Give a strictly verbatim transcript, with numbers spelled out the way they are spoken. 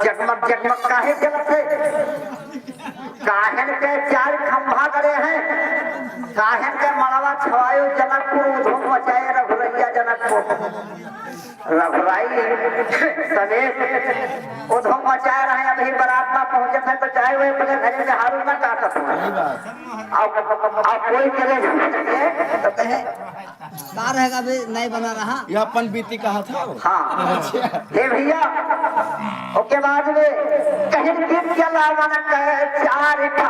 जगमग जगमग काहे जलत है? काहेन के चार खंभा गड़े हैं, काहेन के मड़वा छवायो जनकपुर, उधो मचाए रघुरैया जनकपुर। रघुराई समेत उधो मचाए रहे। अभी बारात में पहुंचत है तो चाहे वह अपने घरे में हारू ना काटत हो। अब, अब कोई चले जाए तो कहे, का रहेगा बे, नहीं बना रहा। ये अपन बीती कहा था। हाँ। हे भैया, ओके बाद में कहीं गीत के लावन के चार ठा